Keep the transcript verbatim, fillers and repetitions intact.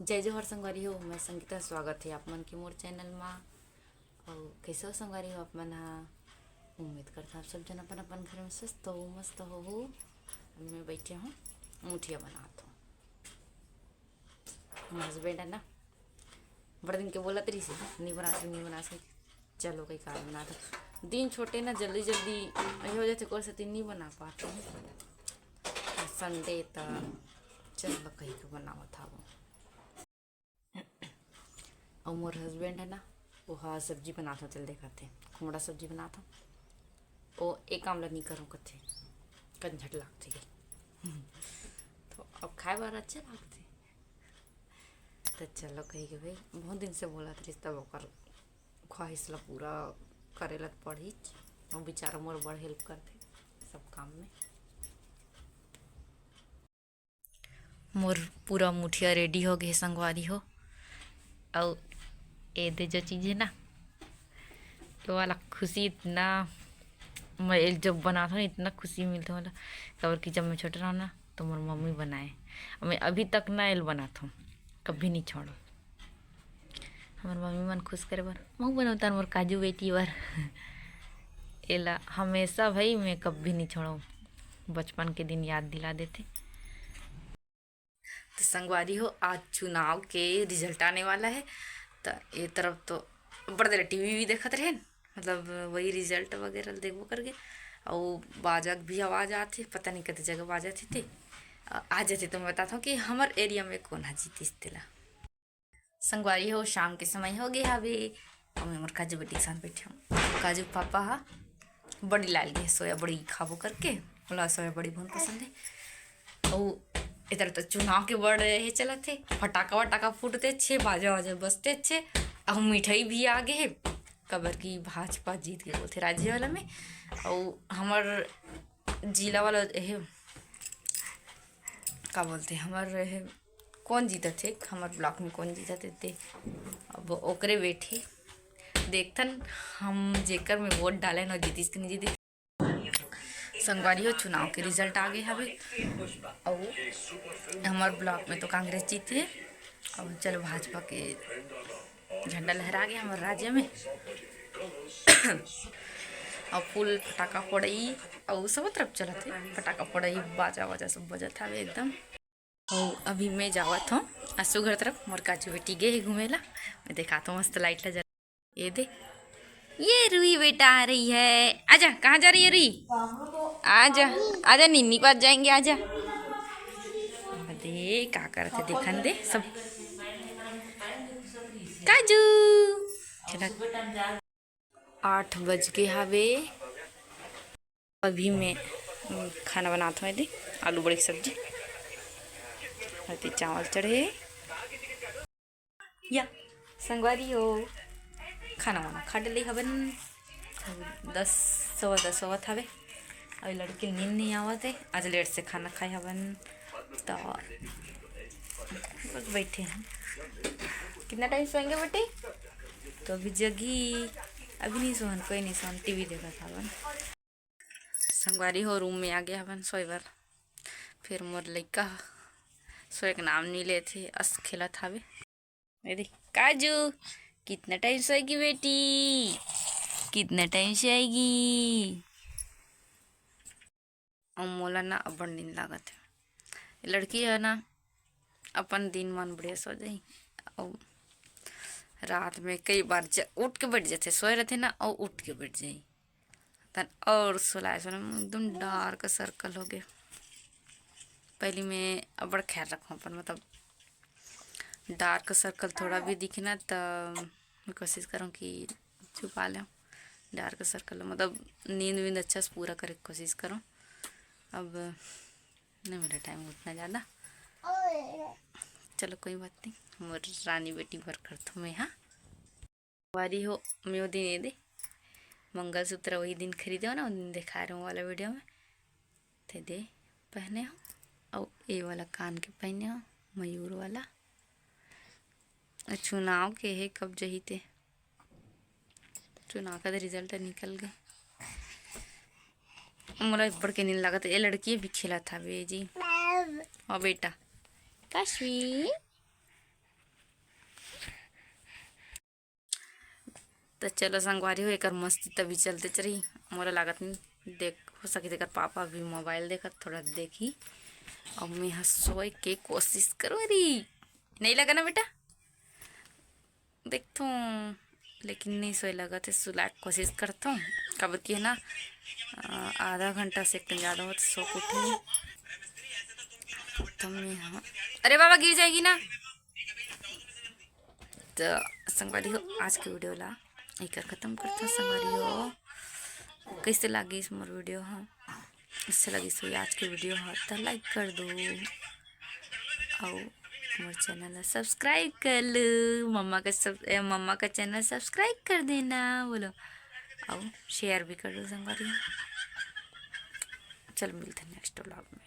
जय जोहार संगवारी हो, मैं संगीता, स्वागत हे आप मन के मोर चैनल मा। अउ कइसे हो संगवारी हो आप मन हा? उम्मीद करथंव आप सब झन अपन अपन घर में स्वस्थ हो, मस्त हो। अभी मैं बैठे हूँ, मुठिया बनात हूँ। मोर husband हे ना, बड़े दिन के बोलत रहिस हे, "नी बनास, नी बनास।" चलो, कई काम ना था, दिन छोटे ना, जल्दी जल्दी ये हो जाथे, कोई सेती नी बना पात हंव। Sunday त चलो कही के बनावत हंव। अउ मोर husband हे ना, ओहा सब्जी बनात हों, तेला देखात हे, कुमड़ा सब्जी बनात हों। ओ एक काम ला नी करंव कथे, कंझट लागथे। तो अब खाए बर अच्छा लागथे। त चलो कही के भाई, बहुत दिन से बोलत रहिस, तब ओकर ख्वाहिश ला पूरा करे ला त पड़ही। अउ बेचारा मोर बड़ help करथे सब काम में। मोर पूरा मुठिया ready हो गे संगवारी हो। अउ ए दे जो चीज हे ना, तो वाला खुशी इतना, मैं जब बनात हंव ना, इतना खुशी मिलथे मोला। काबर कि जब मैं छोटे रहंव ना, तो मोर मम्मी बनाए, मैं अभी तक ना एला बनात हंव, कभी नी छोड़ंव। हमर मम्मी मन खुश करे बर महूं बनावंव मोर काजू बेटी बर। एला हमेशा भाई मैं कभी नी छोड़ंव, बचपन के दिन याद दिला देथे। तो संगवारी हो, आज चुनाव के result आने वाला हे, त ए तरफ तो बड़ देर TV भी देखत रहेन, मतलब वही result वगैरह देखबो करके। अउ बाजा के भी आवाज आथे, पता नहीं कते जगह बाजत हे ते। आ जाथे तो मैं बताथंव कि हमर area में कोन ह जीतिस तेला। संगवारी हो, शाम के समय हो गे हवे, अउ मैं मोर काजू बेटी के साथ बैठे हंव। काजू पापा ह बड़ी लाल गे सोया बड़ी खाबो करके, ओला सोया बड़ी बहुत पसंद हे। अउ इधर तो चुनाव के बड़ हे चलत हे, फटाका वटाका फूटत हे, बाजा वाजा बजत हे, अउ मिठाई भी आ गे हे, काबर कि भाजपा जीत गे बोलथे राज्य वाला में। अउ हमर जिला वाला हे, का बोलथे, हमर हे, कोन जीतत हे, हमर block में कोन जीतत हे ते, अब ओकरे wait हे। देखथन हम जेकर में vote डालेन, ओ जीतिस कि नहीं जीतिस। संगवारी हो, चुनाव के result आ गे हवे, अउ हमर block में तो कांग्रेस जीते हे। अब चलो, भाजपा के झंडा लहरा गे हमर राज्य में। अउ फूल फटाका फोड़ई, अउ सब तरफ चलत हे फटाका फोड़ई, बाजा वाजा सब बजत हवे एकदम। अउ अभी मैं जावत हंव आसू घर तरफ, मोर काजू बेटी गे हे घूमे ला। मैं देखात हंव मस्त light ला जला, ए दे, ये रूही बेटा आ रही है। आजा, कहाँ जा रही है रूही? आजा, आजा, निन्नी पास जाएंगे, आजा। दे, का करत हे, देखन दे सब। काजू। चला। आठ बज गे हवे। अभी मैं, उम, खाना बनात हंव, ए दे, आलू बड़ी के सब्जी। अउ ते चावल चढ़े हे। या, संगवारी हो, खाना वाना खा डले हवन। दस, सवा दस होवत हवे। अउ लड़की नींद नहीं आवत हे, आज late से खाना खाए हवन, तो बस बैठे हैं। कितना time सोएंगे बेटी? तो अभी जगी, अभी नहीं सोहन, कोई नहीं सोहन, TV देखत हवन। संगवारी हो, room में आ गे हवन सोए बर। फिर मोर लइका ह सोए के नाम नहीं लेत हे, अस खेलत हवे। ए दे, काजू, कितना time सोएगी बेटी? कितना time सोएगी? अउ मोला ना अब्बड़ नींद लागत हे। लड़की ह ना, अपन दिन मन बढ़िया सो जाही। अउ रात में कई बार ज-, उठ के बैठ जाथे, सोए रहथे ना, अउ उठ के बैठ जाही। तन अउ सुलाए, सुलाए एकदम dark circle हो गे। पहली मैं अब्बड़ ख्याल रखूँ अपन, मतलब dark circle थोड़ा भी दिखे ना, त मैं कोशिश करूँ कि छुपा लें dark circle, मतलब नींद वींद अच्छा से पूरा करे के कोशिश करूँ। अब नहीं मिला time उठना ज़्यादा, चलो कोई बात नहीं, मोर रानी बेटी बर करथों मैं, हाँ। वारी हो, मैं वो दिन ये दे मंगलसूत्र वही दिन खरीदे हो ना, वो दिन दिखा रहे हूँ वाला video में, ते दे पहने हो, और ये वाला कान के पहने हो, मयूर वाला। चुनाव के हे, कब जही ते, चुनाव का तो result निकल गए। मोला अब्बड़ के नींद लागत, ये लड़की भी खेलत हवे जी। हाँ बेटा, काशवी, त चलो संगवारी हो, एकर मस्ती तभी चलते रही। मोला लागत नहीं, देख, हो सके तेकर पापा भी मोबाइल देखत, थोड़ा देखी। अब मैं ह सोए के कोशिश करो री, नहीं लगा ना बेटा? देखथों, लेकिन नहीं सोए लगत हे, सुलाए के कोशिश करथों, काबर कि है ना, अ, आधा घंटा से एक ज़्यादा होत, सो के उठे। तो मैं, हाँ, अरे बाबा, गिर जाएगी ना। तो संगवारी हो, आज के वीडियो ला एकर खत्म करथों संगवारी हो। कैसे लागिस मोर वीडियो ह? अच्छा लगिस होही आज के वीडियो ह, त लाइक कर दो, अउ मोर चैनल ला सब्सक्राइब कर लो। मम्मा का सब, ए, मम्मा का चैनल सब्सक्राइब कर देना, बोलो, अउ शेयर भी कर दो संगवारी। चल, मिलते हैं नेक्स्ट व्लॉग में।